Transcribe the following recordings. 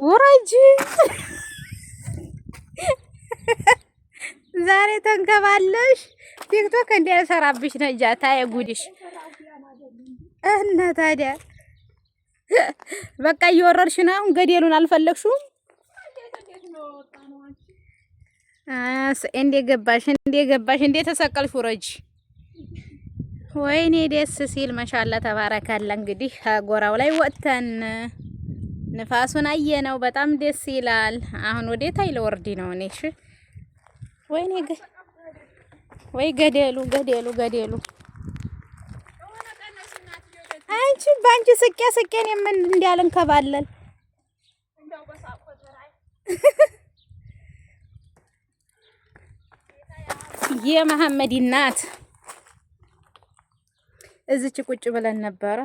ውረጅ። ዛሬ ተንከባለሽ ቲክቶክ እንዲያሰራብሽ ነጃ ታየ ጉድሽ። እና ታዲያ በቃ እየወረድሽ ነው። አሁን ገደሉን አልፈለግሽውም? እንዴ ገባሽ? እንዴ ገባሽ? እንዴ ተሰቀልሽ? ውረጅ። ወይኔ ደስ ሲል ማሻአላ ተባረካላ። እንግዲህ ጎራው ላይ ወጥተን ንፋሱን አየነው። በጣም ደስ ይላል። አሁን ወዴት አይለወርድ ነው እኔ። እሺ ወይኔ ወይ ገደሉ ገደሉ ገደሉ። አንቺ በአንቺ ስቄ ስቄን የምን እንዲያልንከባለል የመሐመድ እናት እዚች ቁጭ ብለን ነበረ።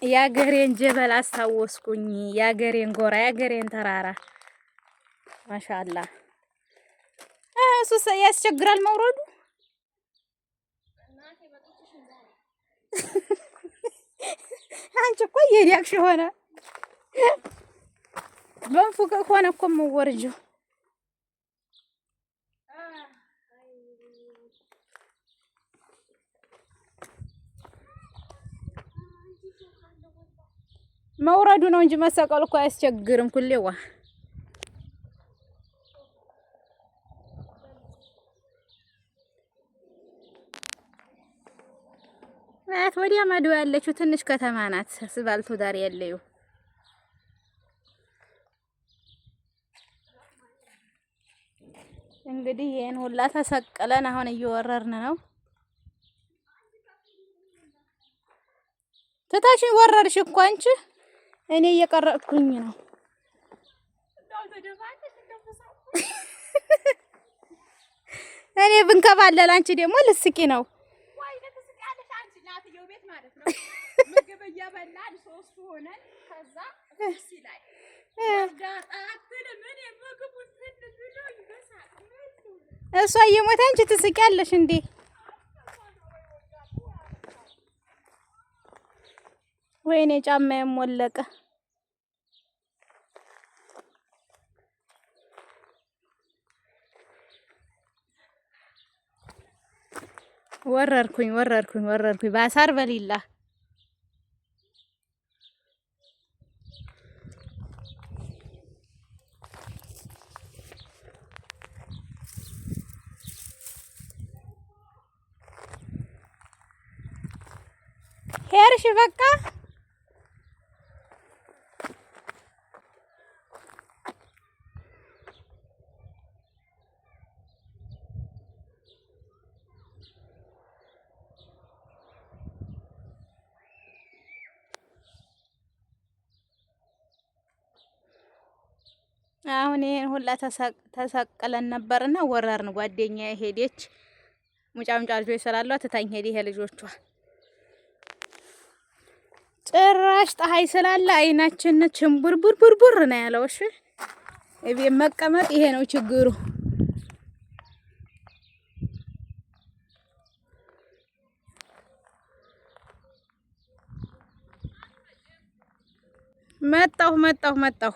የአገሬን ጀበል አስታወስኩኝ። የአገሬን ጎራ፣ የአገሬን ተራራ ማሻአላ። እሱ ያስቸግራል መውረዱ። አንቺ እኮ እየዲያቅሽ ሆነ በንፉቅ ሆነ እኮ የምወርጂው። መውረዱ ነው እንጂ መሰቀሉ እኮ አያስቸግርም። ኩሌዋ ናት። ወዲያ ማዶ ያለችው ትንሽ ከተማ ናት። ስባልቱ ዳር ያለው እንግዲህ ይሄን ሁላ ተሰቅለን አሁን እየወረርን ነው። ትታሽኝ ወረድሽ እኮ አንቺ። እኔ እየቀረጥኩኝ ነው። እኔ ብንከባለል አንቺ ደግሞ ልስቂ ነው። እሷ እየሞተ አንቺ ትስቂያለሽ እንዴ? ወይኔ ጫማዬም ወለቀ። ወረርኩኝ ወረርኩኝ ወረርኩኝ ባሳር በሊላ ሄርሽ በቃ አሁን ይሄን ሁላ ተሰቅለን ነበርና ወረርን። ጓደኛ ሄደች፣ ሙጫ ሙጫ ልጆች ስላሏት ትታኝ ሄደ። ይሄ ልጆቿ ጭራሽ ፀሐይ ስላለ አይናችን ችንቡርቡርቡርቡር ነው ያለው። እሺ እቤት መቀመጥ ይሄ ነው ችግሩ። መጣሁ መጣሁ መጣሁ።